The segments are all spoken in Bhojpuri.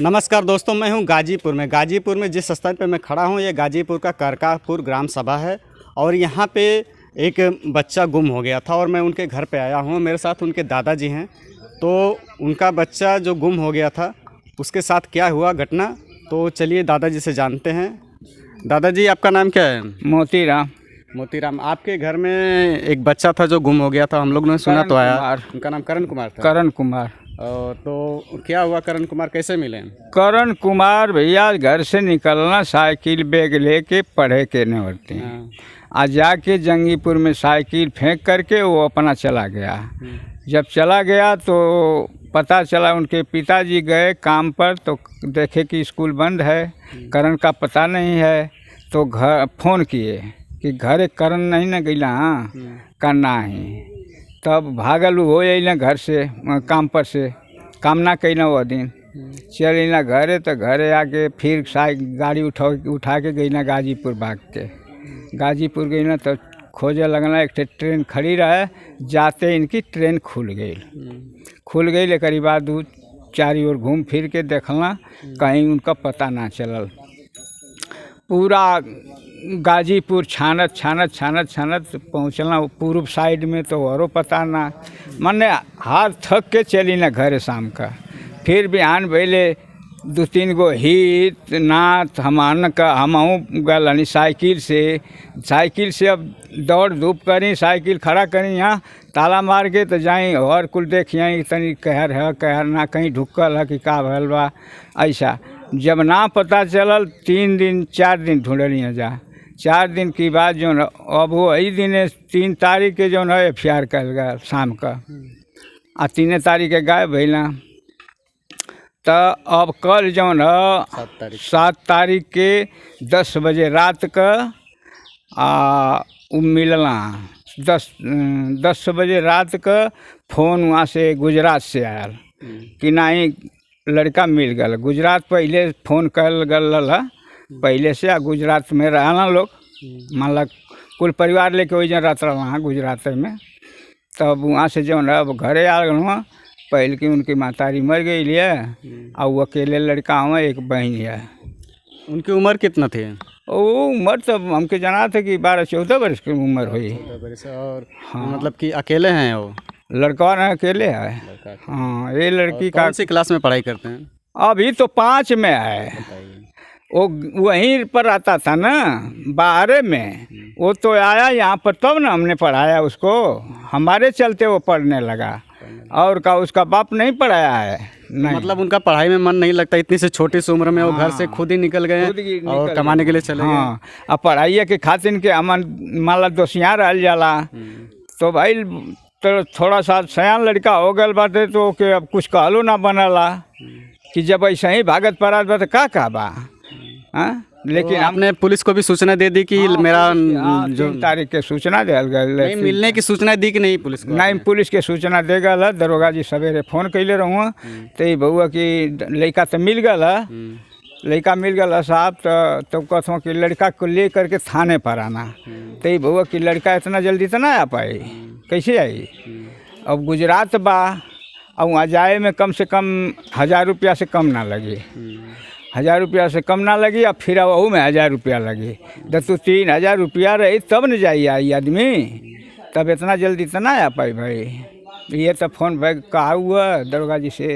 नमस्कार दोस्तों, मैं हूं गाजीपुर में। गाजीपुर में जिस स्थान पे मैं खड़ा हूं ये गाजीपुर का करकापुर ग्राम सभा है और यहां पे एक बच्चा गुम हो गया था और मैं उनके घर पे आया हूं। मेरे साथ उनके दादाजी हैं। तो उनका बच्चा जो गुम हो गया था उसके साथ क्या हुआ घटना, तो चलिए दादाजी से जानते हैं। दादाजी, आपका नाम क्या है? मोतीराम। मोतीराम, आपके घर में एक बच्चा था जो गुम हो गया था, हम लोग ने सुना करण तो आया। कुमार। उनका नाम करण कुमार था। करण कुमार। और तो क्या हुआ, करण कुमार कैसे मिले? करण कुमार भैया घर से निकलना साइकिल बैग लेके पढ़े के नहीं होते हैं। आज जाके जंगीपुर में साइकिल फेंक करके वो अपना चला गया। जब चला गया तो पता चला उनके पिताजी गए काम पर तो देखे कि स्कूल बंद है, करण का पता नहीं है। तो घर फ़ोन किए कि घरे करण नहीं ना गईला, हाँ का नाही। तब भागल हो अइला घर से, काम पर से काम ना कैला वो दिन। चल अइला घरे तो घरे आके फिर साइ गाड़ी उठा उठा के गईला गाजीपुर भाग के। गाजीपुर गई ना तो खोजे लगना, एक ठे ट्रेन खड़ी रहे, जाते इनकी ट्रेन खुल गई। खुल गई एक बाद उ चारी ओर घूम फिर के देखला, कहीं उनका पता ना चलल। पूरा गाजीपुर छानत छानत छानत छानत पहुँचला पूर्व साइड में तो औरो पता ना, मने हार थक के चली ना घरे शाम का। फिर बिहान भइले दू तीन गो हित नाथ हमान का हमहूँ गल हनी साइकिल से। साइकिल से अब दौड़ धूप करी, साइकिल खड़ा करी यहाँ ताला मार के तो जाई और कुल देख आई तनी कहर है कहर ना, कहीं ढुकल है कि का भल बा। ऐसा जब ना पता चलल 3 दिन 4 दिन ढूंढली जा। 4 दिन की बाद जो न अब वो वही दिन 3 तारीख के जो है एफ I R कल गया शाम का, आ 3 तारीख के गायब भइला। तो अब कल जौन है 7 तारीख, 7 तारीख के 10 बजे रात का आ उ मिलना 10 बजे रात का फोन वहाँ से गुजरात से आयल कि नहीं लड़का मिल गया। गुजरात पहले फोन कल गल रहा पहले से, आ गुजरात में रहना लोग मान ला कुल परिवार लेके वही जन रहता वहाँ गुजरात में। तब वहाँ से जौन है अब घरे आ गए। पहले की उनकी मातारी मर गई है और वो अकेले लड़का हुआ, एक बहन है। उनकी उम्र कितना थी? वो उम्र तो हमके जना थे कि 12-14 वर्ष की उम्र हुई। 14 बरस। और मतलब कि अकेले हैं वो? लड़का ना अकेले है। लड़का। हाँ, ये लड़की का कौन सी क्लास में पढ़ाई करते हैं? अभी तो 5 में है। वो वहीं पर आता था ना बाहर में, वो तो आया यहाँ पर तब ना हमने पढ़ाया उसको, हमारे चलते वो पढ़ने लगा। और का उसका बाप नहीं पढ़ाया है नहीं। मतलब उनका पढ़ाई में मन नहीं लगता, इतनी से छोटी सी उम्र में वो घर से खुद ही निकल गए खुद ही और निकल कमाने के लिए चले गए। हाँ, अब पढ़ाई के खातिर के हमन मान ला दोसियाँ रह जाला तो भाई तो थोड़ा सा सयान लड़का हो गल बाटे तो के अब कुछ कहलो ना बनला कि जब ऐसे ही भागत पड़त बा तो का का बा। हाँ, लेकिन तो आपने पुलिस को भी सूचना दे दी कि मेरा हाँ, जो 3 तारीख के सूचना दिया गल। नहीं मिलने की सूचना दी कि नहीं पुलिस को? नहीं, पुलिस के सूचना दे गल है। दरोगा जी सवेरे फोन कैले रहूँ तो ई बउआ की लड़का तो मिल गल है, लड़का मिल गल है साहब। तो कहता कि लड़का को ले करके थाने पर आना। तो ई बउआ की लड़का इतना जल्दी तो ना आ पाई, कैसे आई? अब गुजरात बा और वहाँ जाए में कम से कम 1000 रुपया से कम ना लगे, 1000 रुपया से कम ना लगी। और फिर वहू में 1000 रुपया लगी, जब तू 3000 रुपया रही तब न जाई आई आदमी, तब इतना जल्दी तो ना आ पाई भाई। ये तो फोन भाई कहा हुआ दरोगा जी से।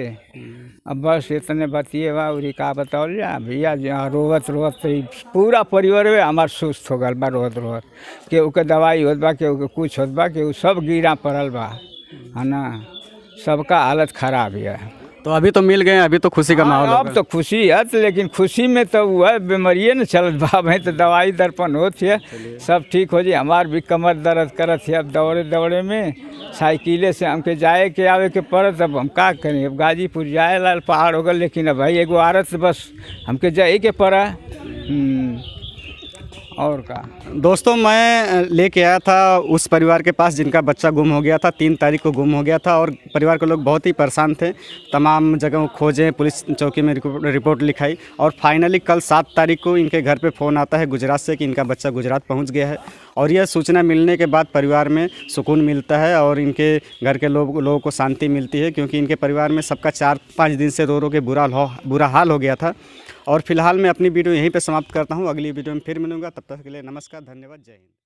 अब बस इतने बतिए बा उरी का बताओ जा भैया। जी रोवत रोवत तो पूरा परिवार में हमार सुस्त हो गल बा रोवत रोवत। केहू के दवाई होत बा, केहू के कुछ होत बा, केहू सब गिरा पड़ल बा, है ना, सबका हालत खराब है। तो अभी तो मिल गए, अभी तो खुशी का माहौल अब होगा। तो खुशी है तो, लेकिन खुशी में तो वह बीमारिये न चलत बा भाई, तो दवाई दर्पण होत है, सब ठीक हो जाए। हमार भी कमर दर्द करत है, अब दौड़े दौड़े में साइकिले से हमके जाए के आवे के पड़त। अब हम का करें, अब गाजीपुर जाए लाल पहाड़ हो गल, लेकिन अब भाई एगो आरत बस हमके जाए के पड़ा। और का। दोस्तों, मैं लेके आया था उस परिवार के पास जिनका बच्चा गुम हो गया था। 3 तारीख को गुम हो गया था और परिवार के लोग बहुत ही परेशान थे। तमाम जगहों खोजें, पुलिस चौकी में रिपोर्ट लिखाई और फाइनली कल 7 तारीख को इनके घर पे फ़ोन आता है गुजरात से कि इनका बच्चा गुजरात पहुंच गया है। और यह सूचना मिलने के बाद परिवार में सुकून मिलता है और इनके घर के लोगों को शांति मिलती है, क्योंकि इनके परिवार में सबका 4-5 दिन से रो रो के बुरा हाल हो गया था। और फिलहाल मैं अपनी वीडियो यहीं पे समाप्त करता हूँ। अगली वीडियो में फिर मिलूँगा, तब तक के लिए नमस्कार, धन्यवाद, जय हिंद।